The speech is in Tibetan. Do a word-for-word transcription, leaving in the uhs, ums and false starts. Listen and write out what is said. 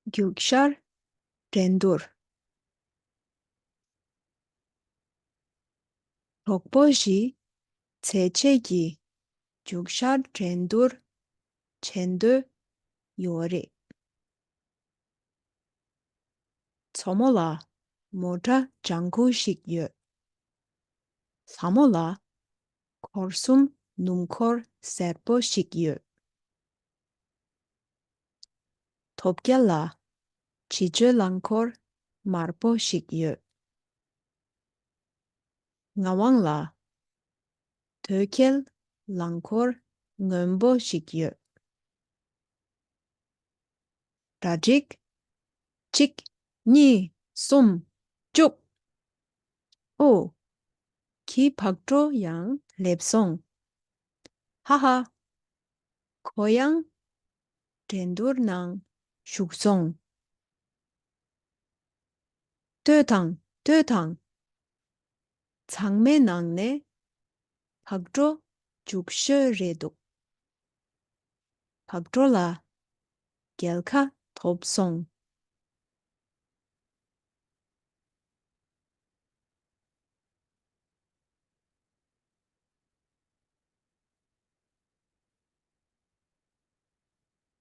རྒྱུག་ཤར་འགྲན་བསྡུར། གྲོགས་པོ་བཞི་ཚེ་ཆད་ཀྱི་རྒྱུག་ཤར་འགྲན་བསྡུར་བྱེད་འདོད་ཡོད་རེད། མཚོ་མོ་ལ་མོ་ཊ་ལྗང་ཁུ་ཞིག་ཡོད། ལྷ་མོ་ལ་འཁོར་གསུམ་སྣུམ་འཁོར་སེར་པོ་ཞིག་ཡོད། ཐོབ་རྒྱལ་ལ་བྱི་ཅོའི་རླངས་འཁོར་དམར་པོ་ཞིག་ཡོད། ངག་དབང་ལ་དོས་ཁལ་རླངས་འཁོར་སྔོན་པོ་ཞིག་ཡོད། གྲ་སྒྲིག་གཅིག་གཉིས། གསུམ། བཅུག་ཨོ། ཁྱི་བག་དྲོ་ཡང་སླེབས་སོང་། ཧ་ཧ། ཁོ་ཡང་འགྲན་བསྡུར་ནང་ཞུགས་སོང་། ལྟོས་དང་ལྟོས་དང་། ཚང་མའི་ནང་ནས་བག་དྲོ་རྒྱུགས་ཤོས་རེད་འདུག་བག་དྲོ་ལ་རྒྱལ་ཁ་ཐོབ་སོང་